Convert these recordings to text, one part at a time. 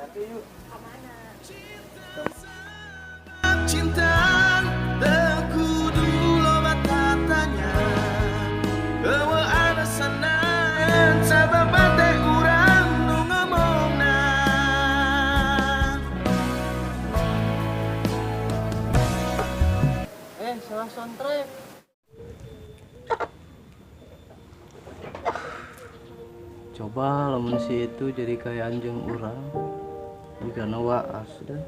Atuh yuk. Ka mana? Cinta teu kudu loba tatanya, euweuh alasana sabab teh urang nu ngomongna. Eh, salah soundtrack. Coba lamun si itu jadi kayak anjing urang jigana waas dah,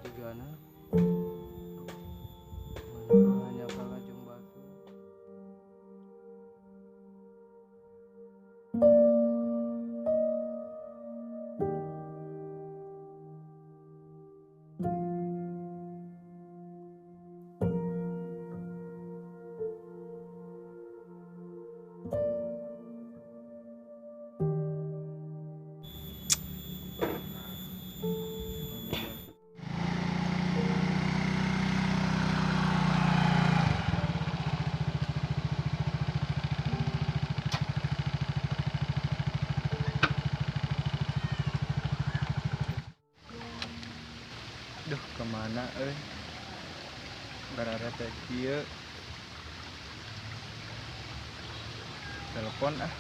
jigana mana hanya kalah jeung batu. Duh, kemana euy? Garara teh kieu. Telepon ah.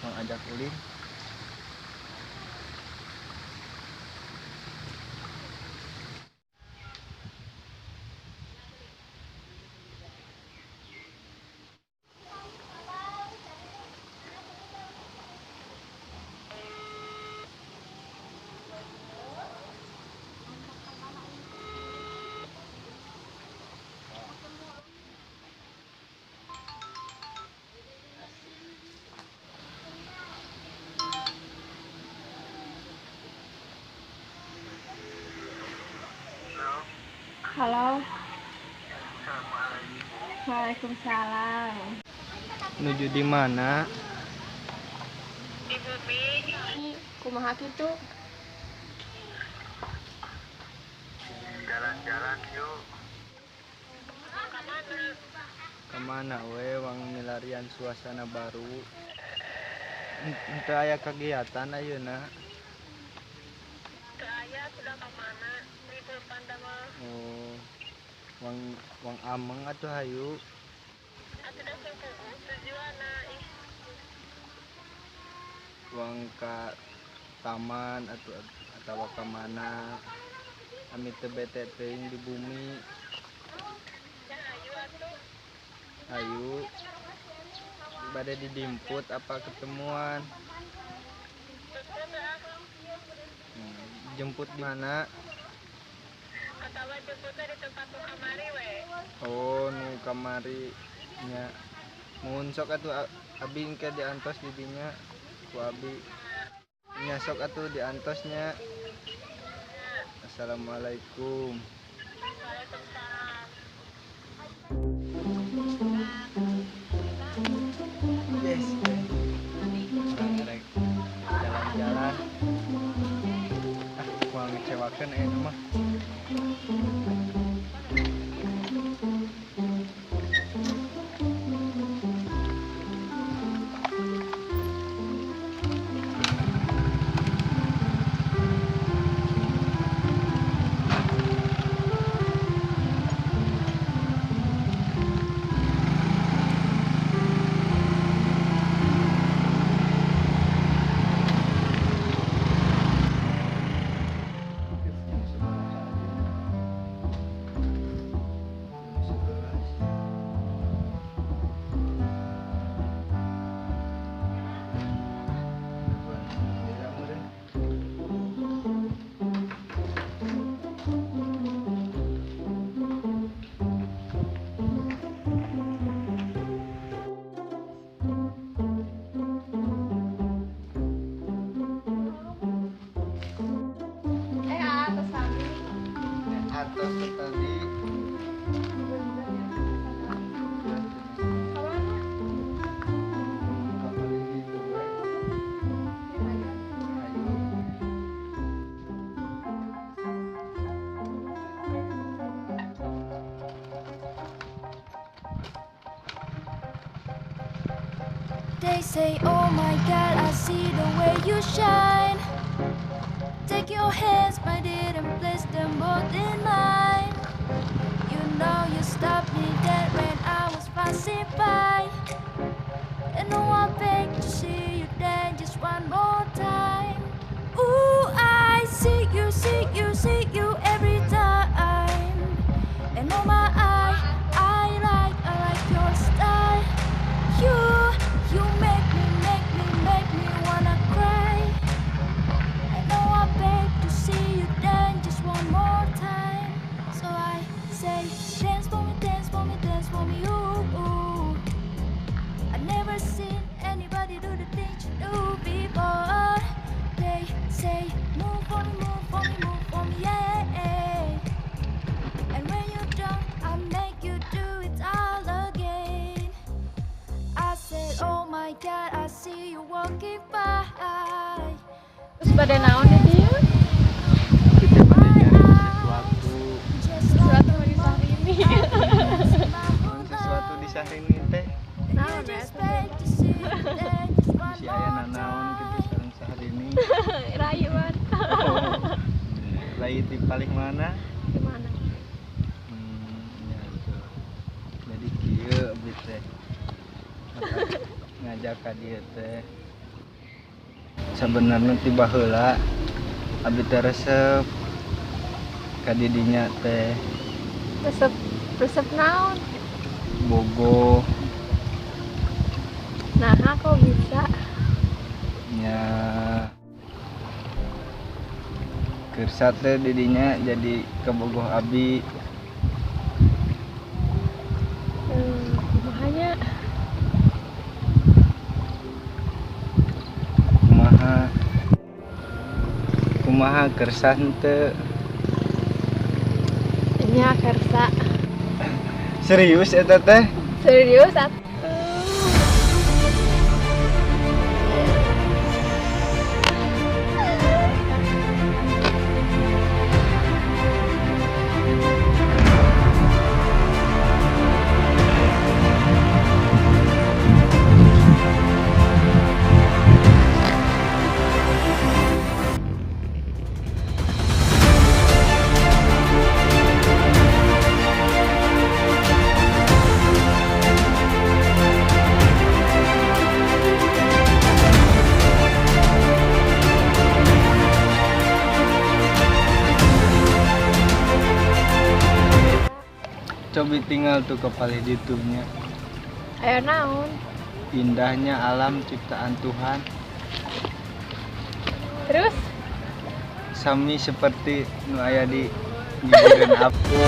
Mau ajak ulin. Halo. Waalaikumsalam. Nuju di mana? Kumaha kitu? Jalan-jalan yuk. Kemana we wang milarian suasana baru. Henteu aya kegiatan ayeuna. Oh, wang wang ameng atuh hayu. Wang ka taman atau atawa ka mana? Ami teu bete teuing di bumi. Hayu. Bade didimput apa ketemuan? Jemput di mana? Oh, nu kamari nya. Mun sok atuh abi engke diantos di dinya ku abi. Nya sok atuh diantos nya. Assalamualaikum. Yes. Urang rek jalan-jalan. Ah, moal ngecewakeun ayeuna mah. Eh, atas sami. Atas tadi. Kamana? Kamari gitu we. Ayo. They say, oh my God, I see the way you shine. your hands, my dear, and place them both in mine. You know you stopped me dead when I was passing by. And no one beg to see you then just one more time. Ooh, I see you, see you, see you every time. And oh my, I like your style. You make me, make me, make me wanna cry. I know I beg to see you then just one more time. So I say, dance for me, dance for me, dance for me, ooh, ooh. I never seen anybody do the things you do before. They say, move for me, move for me, move for me, yeah. And when you don't, I make you do it all again. I said, oh my God, I see you walking by. Terus pada naon di dieu? Kita pada nyari sesuatu. Sesuatu di Syahrini. Sesuatu di Syahrini teh. Naon ya? Si aya nanaon gitu sareng Syahrini. Rayuan. Oh. Lain di paling mana? Di mana? Ya tuh. Jadi kieu abdi teh. Ngajak ka dieu teh. Sebenarnya ti baheula abdi teh resep ka didinya teh. Resep, resep naon? Bogoh. Nah, kok bisa? Ya kersa teh didinya jadi kabogoh abi. Kumaha nya? Kumaha? Kumaha kersa henteu? Nya kersa. Serius eta teh? Serius atuh. Cobi tinggal tuh ke palih ditunya. Ayo naon? Indahnya alam ciptaan Tuhan. Terus? Sami seperti nu aya di gigireun api.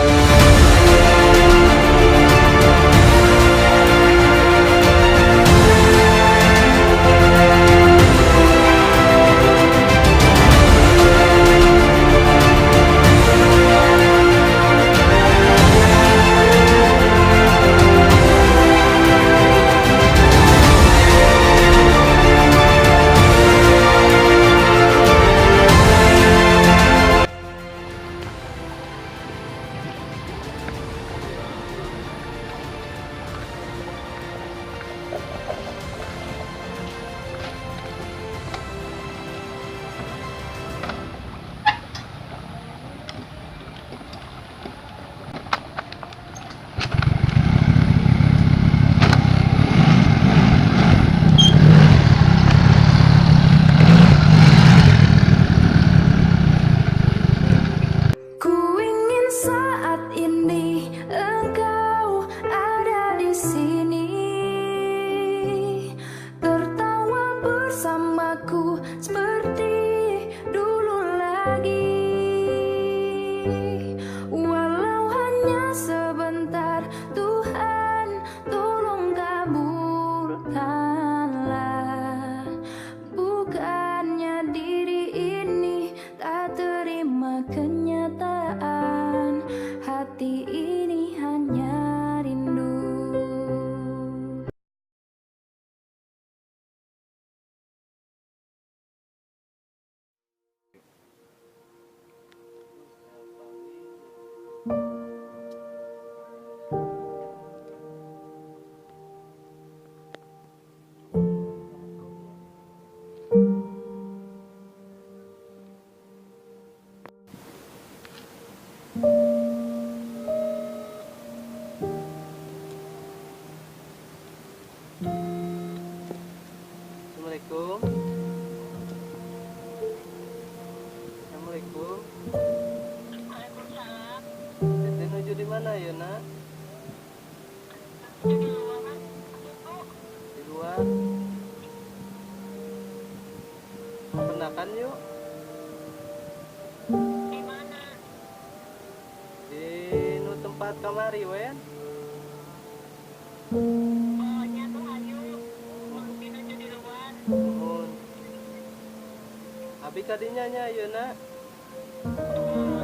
Ku ingin saat ini engkau ada di sini, tertawa bersamaku seperti dulu lagi. Walau hanya sebentar, Tuhan tolong kabulkanlah. Bukannya diri ini tak terima kenyataan, hati ini hanya rindu. mana ya nak? Di luar. Pendakan yuk. Di mana? Di nu tempat kamari wen. Oh, nya tuh ayo. Mungkin aja di luar. Nuhun. Abi kadinya nya ayeuna. Assalamualaikum.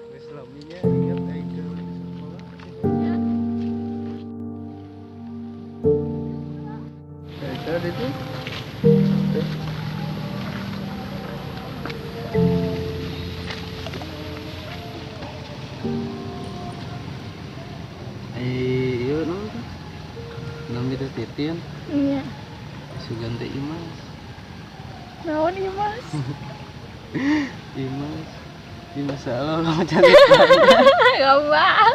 Geus laminya inget aing keur di sekolah. Itu itu. Eh, ieu naon teh? Nami teh Titin, Iya. sugan teh Imas. Naon ieu Mas? Imas. Imas Allah kamu cantik banget. Gombal.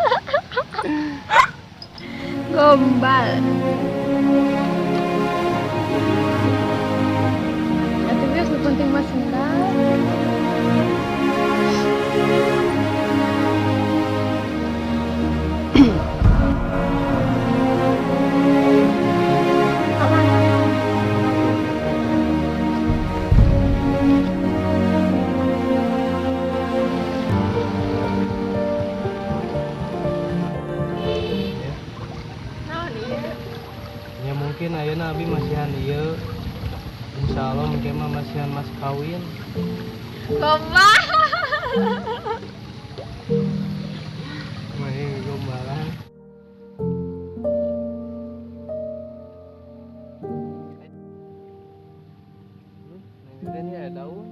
Gombal. Atuh geus nu penting mah sendal. Aman. Naon ieu? Ya mungkin ayeuna abi masihan ieu. Insya Allah mungkin mah masihan mas kawin. Gombal. Main gombalan. Ini teh nih ada daun.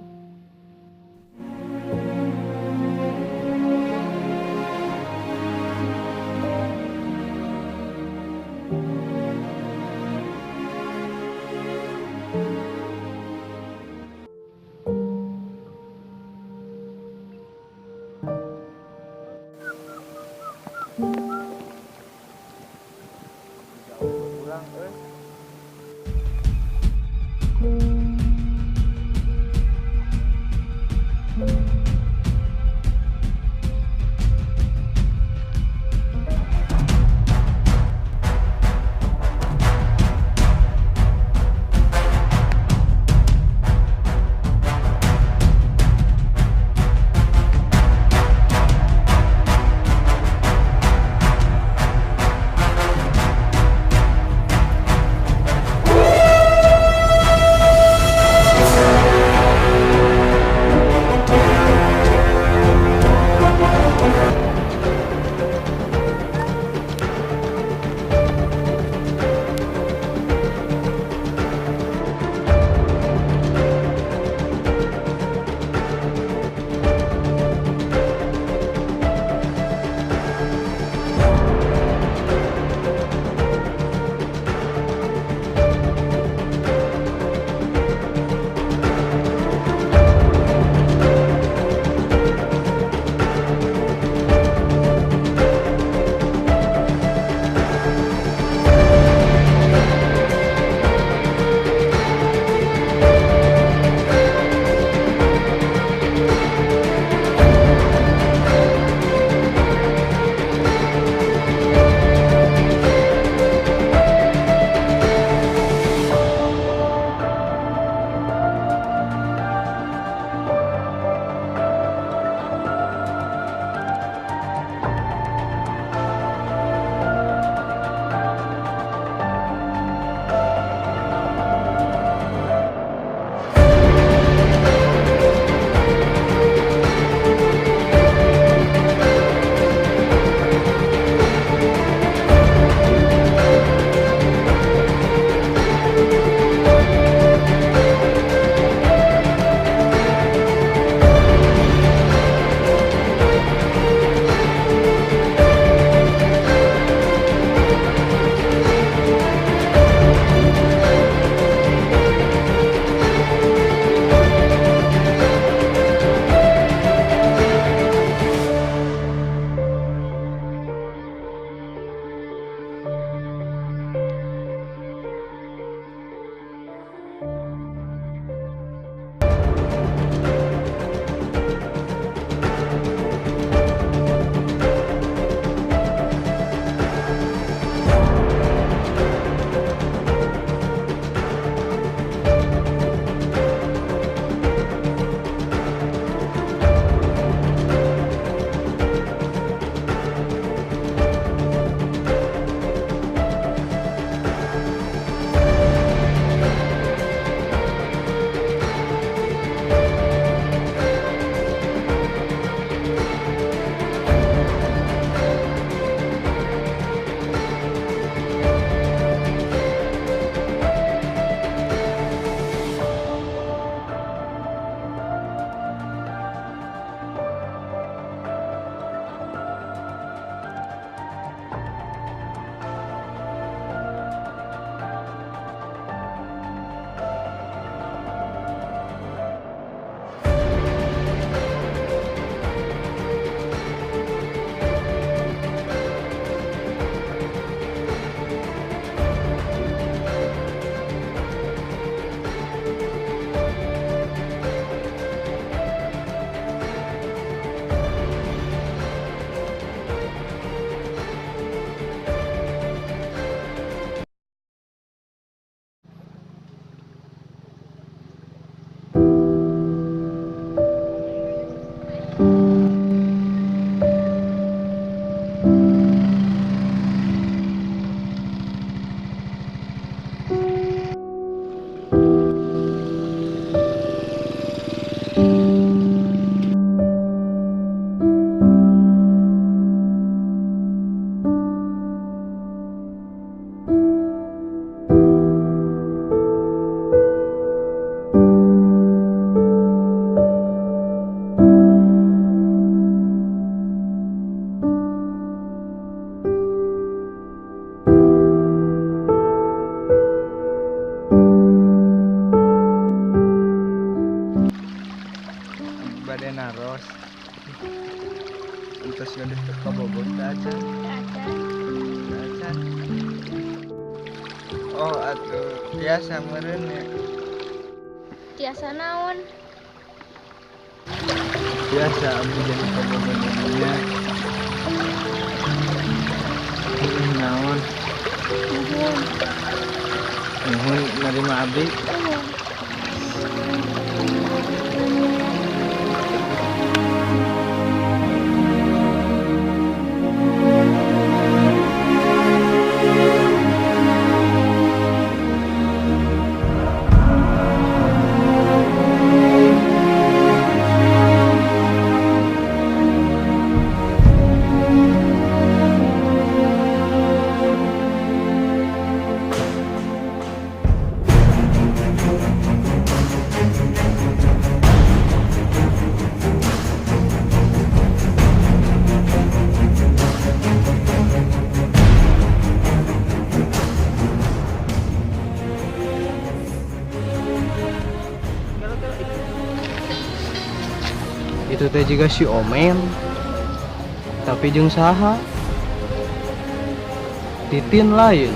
Geus gaduh kabogoh teh acan? Acan. Acan. Oh atuh tiasa meureun ya. Tiasa naon? Biasa abdi jadi kabogoh nya. Naon? Nuhun. Nuhun narima abdi. Nuhun. Itu teh juga si Omen, tapi jeung saha? Titin lain,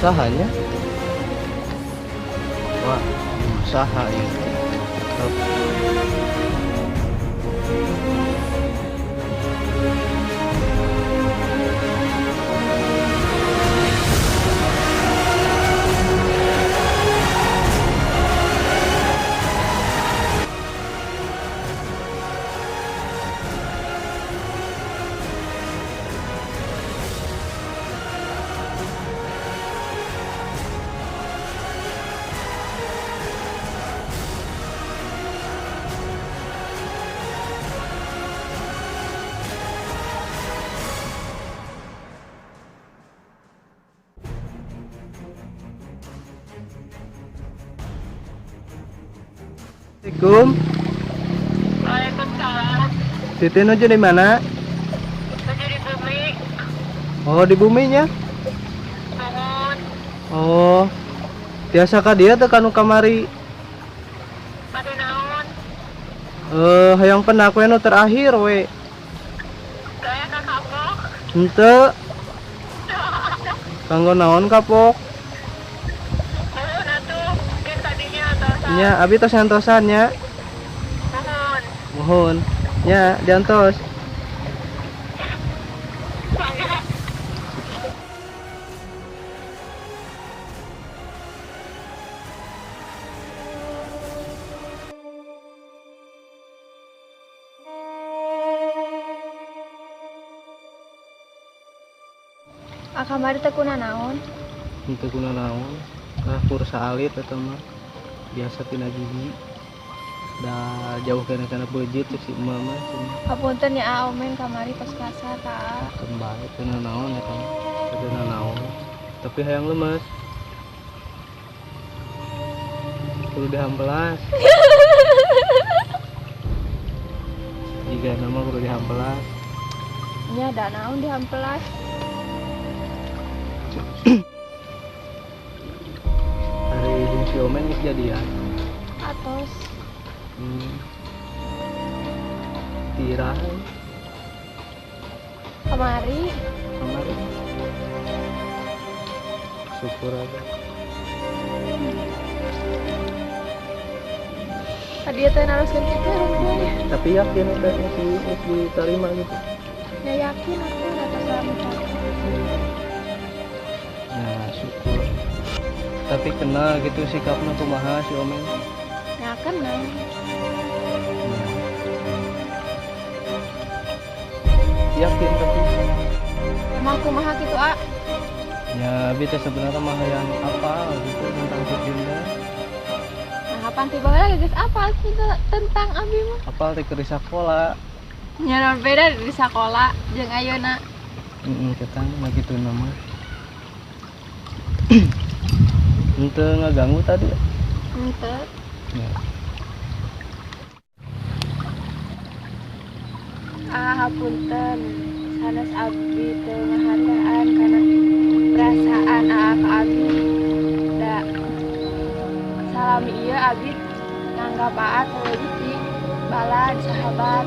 sahanya? Wah, saha ya. Assalamualaikum. Waalaikumsalam. Titin aja di mana? Nuju di bumi. Oh, di buminya. Nuhun. Oh. Tiasa ka dieu teh kanu kamari. Bade naon? Hayang pendak we nu terakhir we. Saya ka kapok. Henteu. Kanggo naon kapok? Nuhun atuh. Geus tadinya antosan. Nya, abi tos ngantosan nya. Nuhun. Mohon. Nya, diantos. Mangga. Ah, kamari teh kuna naon? Henteu kuna naon. Ah, kursa alit eta mah. Biasa tina gigi. Da jauh kana kana beujit cek si emak mah cenah. Hapunten ya A Omen kamari tos kasar ka A. Kembali teu naon eta mah. Teu naon. Tapi hayang lemes. Kudu dihampelas. Jika nama kudu dihampelas. Nya da naon dihampelas. Hari jeung si Omen geus jadian. Atos. Tirah Kamari. Kamari. Syukur aja. Tadi teh naroskeun kitu rungkul. Tapi yakin teh masih diterima gitu. Ya yakin atuh da salami. Nah, syukur. Tapi kenal gitu sikapnya kumaha si Omen? Ya kenal. Yakin tapi Emang kumaha kitu A? Ya, abi teh sebenarnya mah hayang apa gitu tentang si Dinda. Nah, kapan tiba heula geus apal tentang abi mah? Apal teh keur di sakola. Nya naon beda di sakola jeung ayeuna. Heeh, ketang mah kitu nama. Henteu ngaganggu tadi? Henteu. Ya. Ah, hapunten. Sanes abdi teu ngahargaan kana perasaan aa ka abi. Da salami ieu abi nganggap aa teu leuwih ti balad sahabat.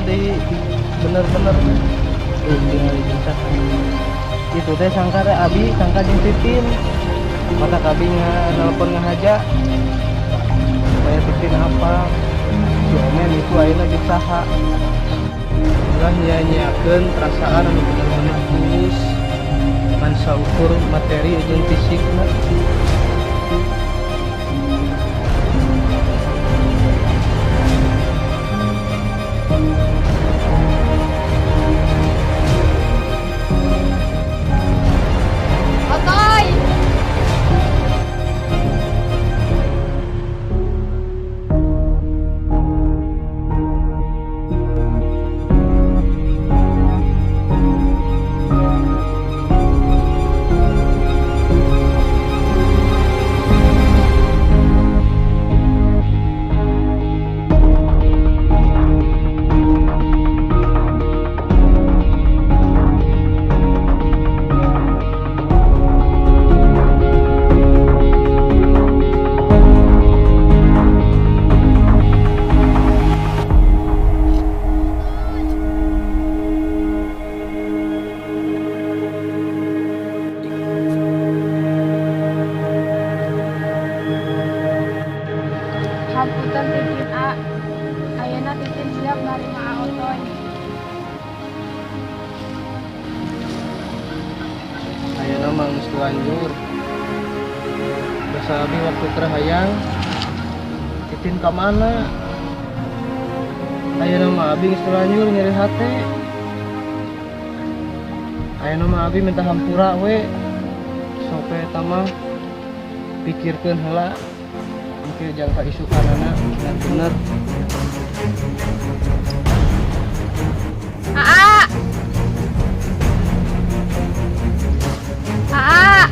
deui bener-bener. Tuh tinggal jeung saha itu teh, sangka teh abi sangka jeung Titin, maka abi nelpon ngahaja supaya Titin apa si Omen itu ayeuna jeung saha. Ulah nyia-nyiakeun perasaan anu bener-bener tulus ngan saukur materi jeung fisikna. Otoy. Hapunten Titin A. Ayeuna Titin siap narima A Otoy. Ayeuna mah geus terlanjur. Basa abi waktu keur hayang Titin ka mana? Ayeuna mah abi geus terlanjur nyeri hate. Ayeuna mah abi minta hampura we. Sok we eta mah pikirkeun heula engke jangka isukanana dan bener. Aa. Aa.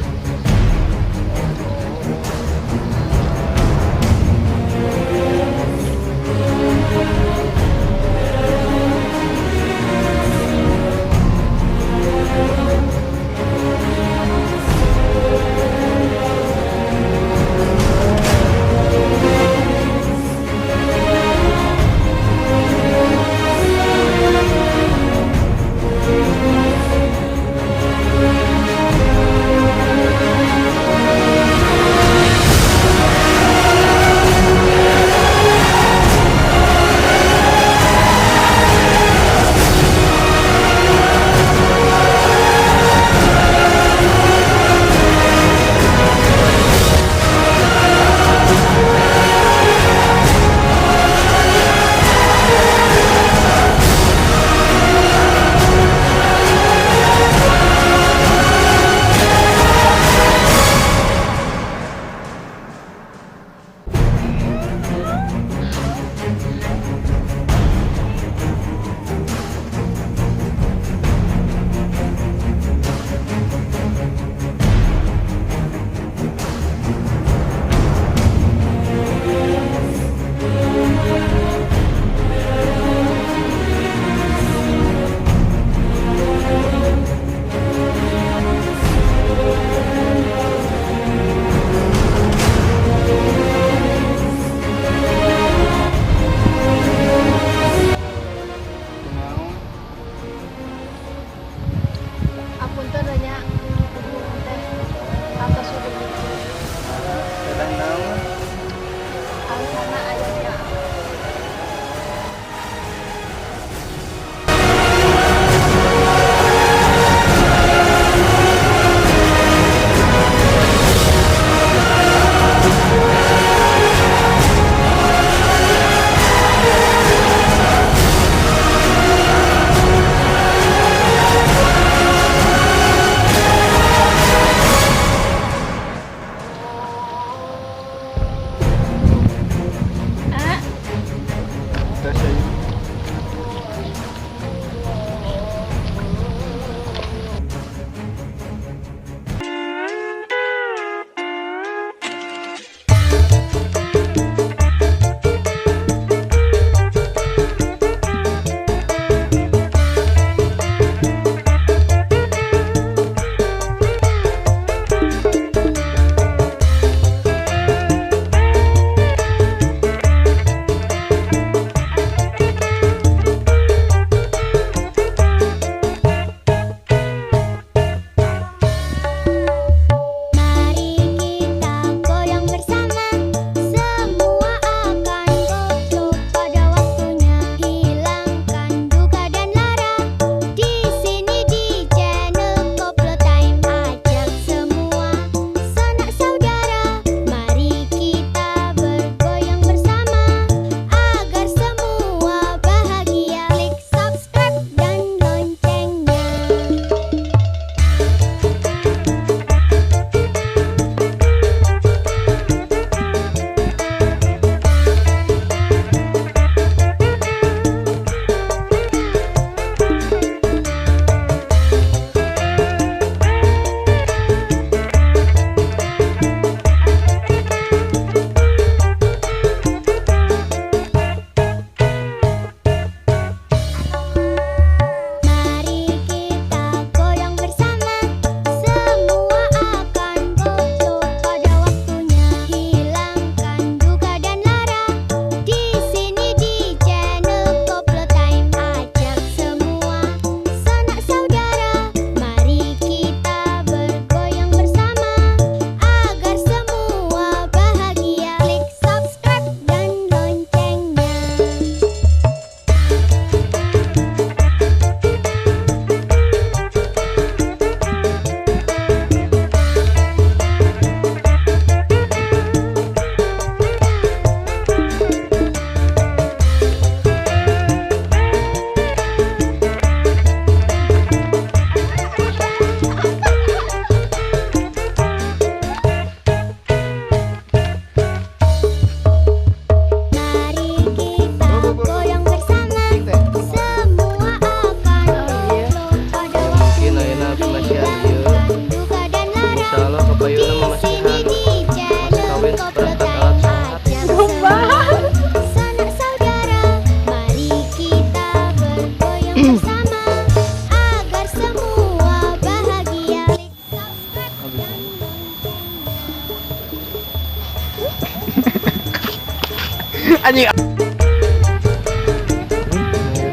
Anjing.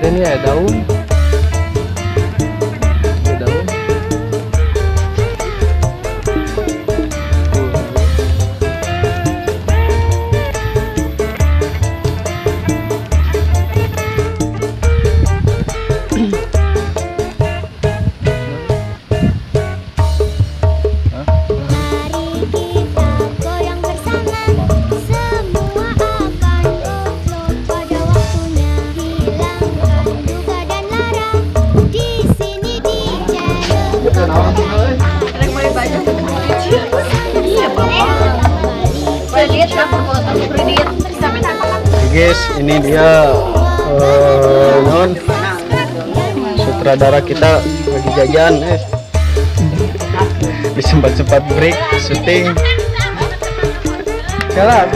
Ini ya daun. Ada daun. Tuh. Mari kita goyang bersama. Semua akan upload pada waktunya. Hilangkan duka dan lara. Di sini di channel. Rek beli baju. Iya, Bapak. Kredit, aku kredit. Tapi tanpa kan. Oke guys, ini dia non sutradara kita lagi jajan eh. Disempat-sempat break syuting. Jalan.